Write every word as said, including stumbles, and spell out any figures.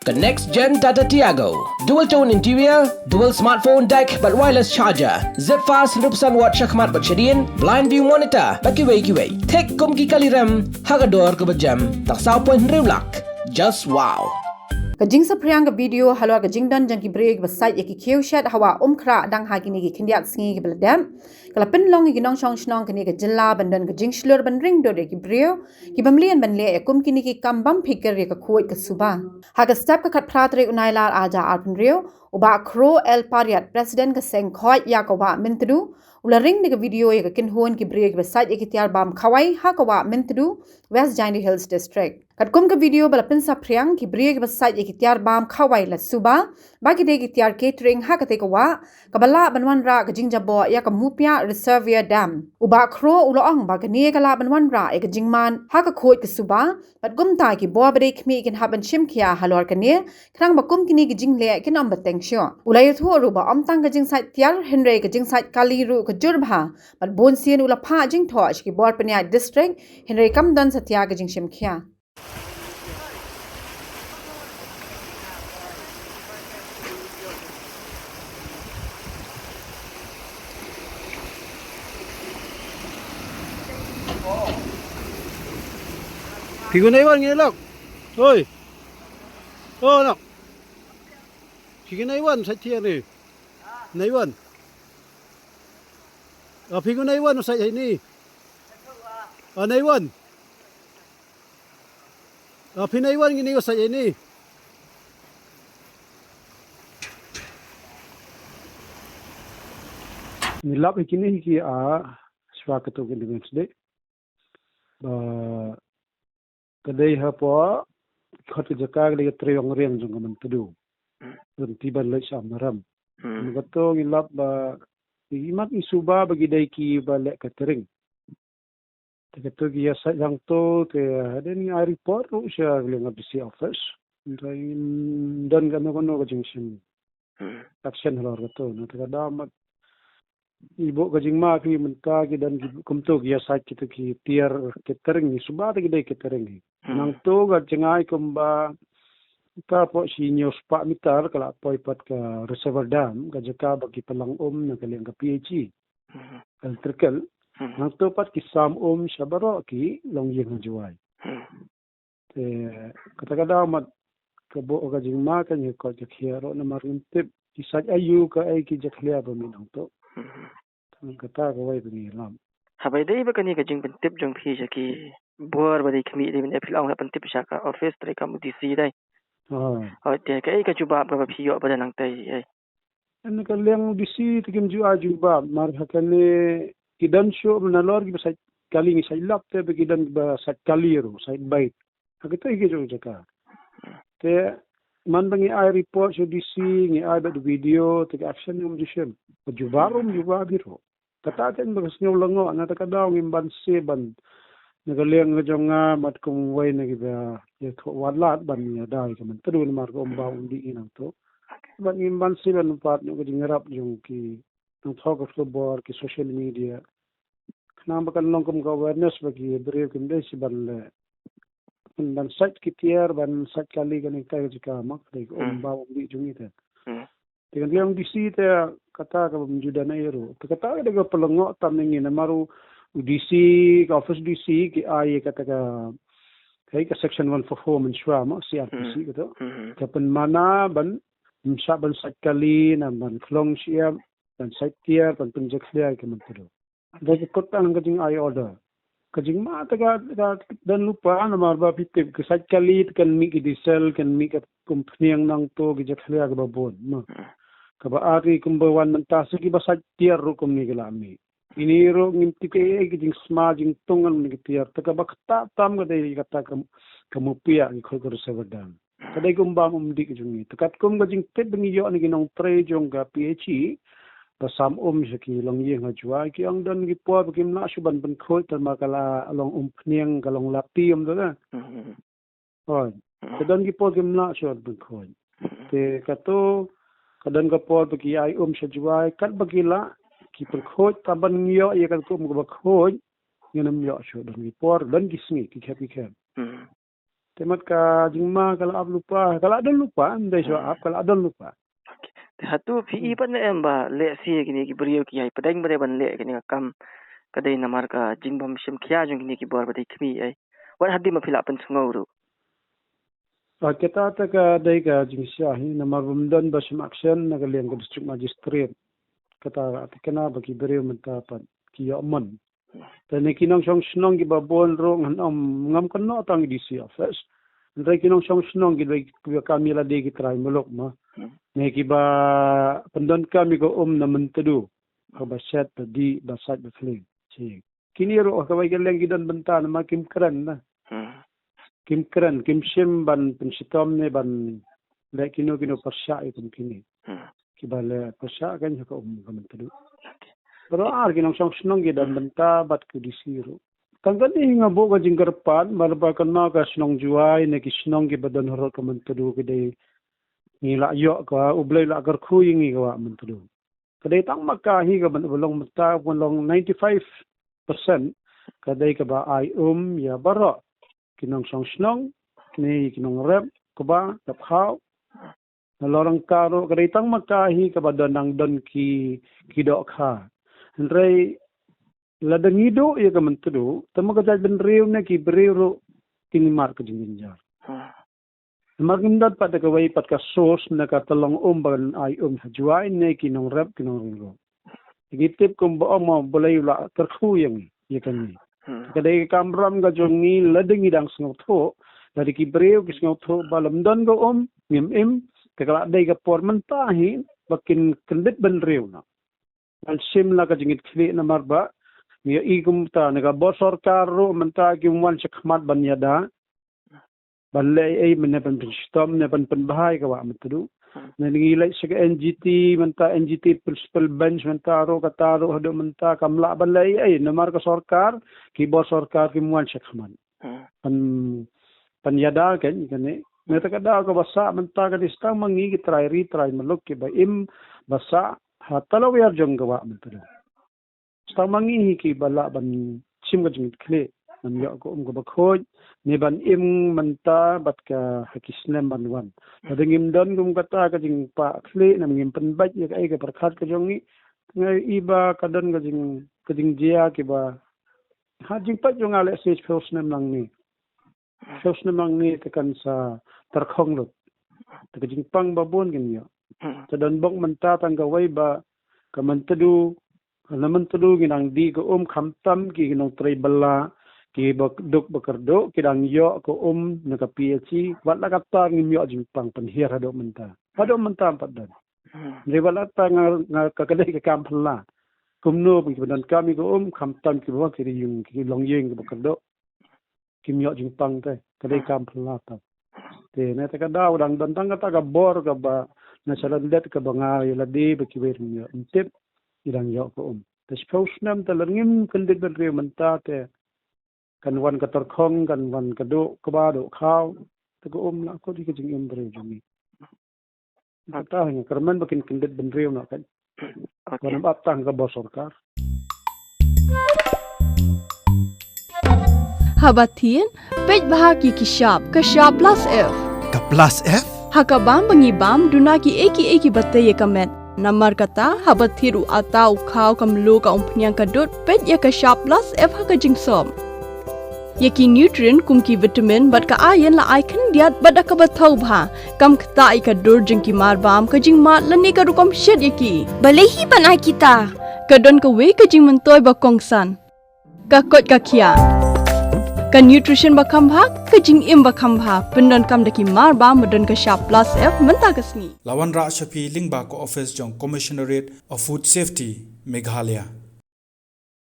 Ka next gen Tata Tiago. Dual tone interior, dual smartphone deck bad wireless charger. Zip fast hynriew percent watt shakhmat bad shadien, blind view monitor bad kiwei kiwei. Thik kum ki kali rem ha ka dor kaba jem tang saw point hynriew lak. Just wow. Ka jingsaphriang ka video halor ka jingdon jong ki briew kiba sait ïa ki khiew shet ha Wah Umkhrah dang ha kine ki khyndiat sngi kiba la dep ka la pynlong ïa ki nongshong shnong kane ka jylla ban don ka jingshlur ban ring dur ïa ki briew kiba mlien ban leh ïa kum kine ki kam bym phikir ïa ka khuid ka suba. Ha ka step ka khatphra tarik u Nailar arhajar arphew hynriew, u Bah Khro L Pariat, President ka Seng Khoit ïa ka Wah Myntdu, u la ring da ka video ïa ka kynhun ki briew kiba sait ïa ki tiar bam khawai ha ka Wah Myntdu, West Jaintia Hills District. Katkum ka video ba la pynsaphriang, ki briew kiba sait ïa ki tiar bam khawai la suba ba ki dei ki tiar catering ha katei ka wah kaba lah ban wanrah ka jingjaboh ïa ka Mupiah Reservoir Dam. U Bah Khro u la ong ba kane ka lah ban wanrah ïa ka jingman ha ka khuid ka suba, bad kumta ki bor ba dei khmih kin hap ban shim khia halor kane, khnang ba kum kine ki jingleh kin ym bteng shuh. U la ïathuh ruh ba ym tang ka jingsait tiar hynrei ka jingsait kali ruh ka jur bha, bad bun sien u la phah jingthoh sha ki bor pynïaid district hynrei kam don satia ka jingshim khia. Phi Naiwan ngi lok. Oi. Oh, lok. Phi Naiwan sa chia ni. Naiwan. Ah, phi Naiwan sa chia ni. Ah, Naiwan. Ah, phi Naiwan ngi ni sa chia ni. Ngi lap hi kine hi ki, ah, swa ka tu ki dengan sedek. Ba ka dei hapoh khot ka jaka ka dei ka Triong Riang jong ka Myntdu. Rynti ban leit sha Maram. Hmm. Ka tu ngi lap ba i mat i suba ba ki dei kiba leh catering. Te ka tu ki ïa sait hangto te hadien ngi ai report ruh sha ka liang D C office. Ngi don kano kano ka jingshim. Hmm. Action halor ka tu. Na te ka dei mat i buh ka jingma ki mynta ki don ki kumto ki ïa sait kito ki tiar catering, i suba te ki dei catering. Hmm. Nangto ka jngai kumba ka poh shi hynñiew spah meter ka la poi pat ka reservoir dam, ka jaka ba ki pynlang um na ka liang ka P H E. Hmm. Electrical. Hmm. Nangto pat ki sam um sha baroh ki longïing ha Jowai. Hmm. Te kata ka daw mat ka buh ka jingma ka ngi koit ka khia ruh namar ngim tip ki sait aïu kaei ki jakhlia ba mih nangto. Hmm. Tang kata kawei ba ngi lam. Haba ïadei bad kane ka jingpyntip jong phi sha ki bor ba dei khmih dei ban ïa phi la ong la pyntip sha ka office treikam u D C dei. Ah. Hooid, te kaei ka jubab kaba phi ïoh ba dei nangtei, eh? Na ka liang D C te kim ju ai jubab, mar ha kane ki don shuh nalor kiba sait kali, ngi sait lap te ba ki don kiba sait kali ruh, sait beit. Ha kita hi ki jong jaka. Te man ba ngi ai report sha D C, ngi ai bad video, te ka action um ju shim. Ka jubab um jubab hi ruh. Kata te ba ka sngew lyngngoh, na ta ka daw ngim banse ban, na ka liang ka jong nga, mat kum wei na kiba ïathuh wat lad ban ïa dei ka Myntdu namar ka um bam um dih ngi nangto. Bad ngim banse ban pat na ka jingïarap jong ki nongthoh ka khubor, ki social media. Khnang ba kan long kum ka awareness ba ki briew kim dei shi ban leh, ban sait ki tiar, ban sait kali kane ka jaka, ma ka dei ka um bam um dih jong ngi te. Hmm. Te ka liang D C te kata ka bym ju don ei ruh. Te kata ka dei ka pynlyngngoh tam ïa ngi namar u D C, ka office D C ki ai kata ka, ka section one four four mynshuwa ma, C R P C kato. Hmm. Ka pynmana ban, ym shah ban sait kali, na ban khlong shyiap, ban sait tiar, ban pynjakhlia ïa ka Myntdu. Da ka kut tang ka jingai order. Ka jingma te ka, ka don lypa namar ba phi tip ka sait kali te kan mih ki diesel, kan mih ka kumphniang nangto ki jakhlia kaba bun, ma. Hmm. Kaba ar ki kumba wan mynta sa kiba sait tiar ruh kumne ki la mih. Ine ruh ngim tip kaei ka jingsma jingtung ngan ki tiar. Te kaba kata tam ka dei kata ka, ka Mupiah ki khot ka reservoir dam. Ka dei ka um bam um dih ka jong ngi. Te katkum ka jingtip ba ngi ïoh na ki nongtrei jong ka P H E, ba sam um sha ki longïing ha Jowai, ki ong don ki por ba kim lah shuh ban pynkhuid, te ma ka la long umphniang, ka long lati um te ka. Hmm. Hooid. Hmm. Te don ki por kim lah shuh ban pynkhuid. Hmm. Te kato, ka don ka por ba ki ai um sha Jowai, kat ba ki lah, ki pynkhuid, tang ban ngi ïoh ïa ka kum kaba khuid, ngin ym ïoh shuh, don ki por, don ki sngi, ki khep, ki khep. Hmm. Te mat ka jingma ka la ap lypa, ka la don lypa, ym dei shuh ap, ka la don lypa. Te hato phi i pat ne em ba lehse kine ki briew ki ïai pdeng ba dei ban leh kine ki kam, ka dei namar ka jingbym shim khia jong kine ki bor ba dei khmih ei? Wat hadien ba phi la pynsngew ruh. Ba kata te ka dei ka jingshisha hi, namar bym don ba shim action na ka liang ka district magistrate. Kata ka te kena ba ki briew mynta pat ki ïoh mon. Te ne ki nongshong shnong kiba bun ruh ngan ym, ngam kynnoh tang D C office. Hynrei ki nongshong shnong kiba, kiba kam ïa lade ki trai muluk ma. Ne kiba pyndonkam ïa ka um na Myntdu. Haba shet ba dih ba sait ba khlieh. Shi. Kine ruh ha kawei ka liang ki don bynta namar kim kren na. Kim kren, kim shim ban pynshitom ne ban leh kino kino pyrshah ïa kum kine. Kiba leh pyrshah kan ha ka um ka Myntdu. Pero ar ki nongshong shnong ki don bynta bad ki D C ruh. Tang kane nga buh ka jingkyrpad, ba lypa kynmaw ka shnong Jowai ne ki shnong kiba don harud ka Myntdu ki dei ngi la ïoh ka, U Blei la kyrkhu ïa ngi ka wah Myntdu. Ka dei tang ma ka hi ka ban ba long mynta, ban long ninety-five percent. Ka dei kaba ai um ïa baroh ki nongshong shnong, ne ki nongrep, kba, dap khaw. Na lorang ka ruh, ka dei tang ma ka hi kaba don nang don ki, ki dohkha. Hynrei lada ngi duh ïa ka Myntdu, te ma ka jaitbynriew ne ki briew ruh kin mad ka jingjynjar. Namar ngim don pat da kawei pat ka source na ka tyllong um ban ai um ha Jowai ne ki nongrep ki nongring ruh. Ngi tip kumba ong ma U Blei u la kyrkhu ïa ngi, ïa kane. Ka dei ka kamram ka jong ngi lada ngi dang sngewthuh, lada ki briew ki sngewthuh ba lym don ka um, ngim im, te ka la dei ka por mynta hi ba kin kyndit bynriew noh. Ngan shim la ka jingit khlieh namar ba ngi ïohi kumta na ka bor sorkar ruh mynta kim wan shakhmat ban ïada. Ban leh ei ei mynne ban pynshitom ne ban pynbha ïa ka wah Myntdu. Ne ngi leit sha ka N G T mynta, N G T principal bench mynta ruh, kata ruh haduh mynta kam lah ban leh ei ei namar ka sorkar, ki bor sorkar kim wan shakhmat. Ban, ban ïada kan kane. Ne ta ka daw kaba sah mynta ka dei tang ma ngi ki trai ri trai muluk kiba im ba sah ha talowiar jong ka wah Myntdu. Tang ma ngi hi kiba lah ban shim ka jingit khlieh, ban ïoh ka um kaba khuid, ne ban im mynta bad ka ha ki snem ban wan. Lada ngim don kum kata ka jingpah khlieh, ne ngim pynbeit ïa kaei ka pyrkhat ka jong ngi, nga i ba ka don ka jing, ka jingjia kiba ha jingpeit jong nga lehse shiphew snem nangne. Shiphew snem nangne te kan sa tyrkhong lut. Te ka jingpang ba bun kin ïoh. Te don bok mynta tang kawei ba ka Myntdu, na Myntdu ngi dang dih ka um khamtam ki nongtrei bylla, kiba duk ba kyrduh, ki dang ïoh ka um na ka P H E, wat la katta ngim ïoh jingpang pynhiar haduh mynta. Haduh mynta em pat don. Hynrei wat la katta nga, nga ka, ka dei ka kam phylla. Kumno ba ngi pyndonkam ïa ka um khamtam kiba ki ïing, ki longïing kiba kyrduh. Kim ïoh jingpang te, ka dei kam phylla te. Te ne te ka daw dang don tang kata ka bor kaba na sha lyndet kaba nga ïa lade ba kiwei ruh ym tip, i dang ïoh ka um. Te shiphew snem te lada ngim kyndit bynriew mynta te kan wan ka tyrkhong, kan wan ka duh kba duh khaw, te ka um la kut ïa ka jingim briew jong ngi. Kata nga kyrmen ba kin kyndit bynriew noh kan. Wan ap tang ka bor sorkar. Haba thied, peit bha ki ki shap, ka shap plus F. Ka plus F? Ha ka bam ba ngi bam, duna kiei kiei kiba tei ïa ka met. Namar kata, haba thied u atta, u khaw, ka mluh, ka umphniang, ka dud, peit ïa ka shap plus F ha ka jingsop. Ïa ki nutrient kum ki vitamin bad ka iron la ai khyndiat bad da kaba thaw bha. Kam ktah ïa ka dur jong ki marbam, ka jingmad lane ka rukom shet ïa ki. Balei hi ban ai kita? Ka don kawei ka jingmyntoi ba kongsan. Ka koit ka khiah. Ka nutrition ba kham bha, ka jingim ba kham bha. Pyndonkam da ki marbam ba don ka shap plus F mynta ka sngi. La wanrah sha phi lyngba ka office jong Commissionerate of Food Safety, Meghalaya.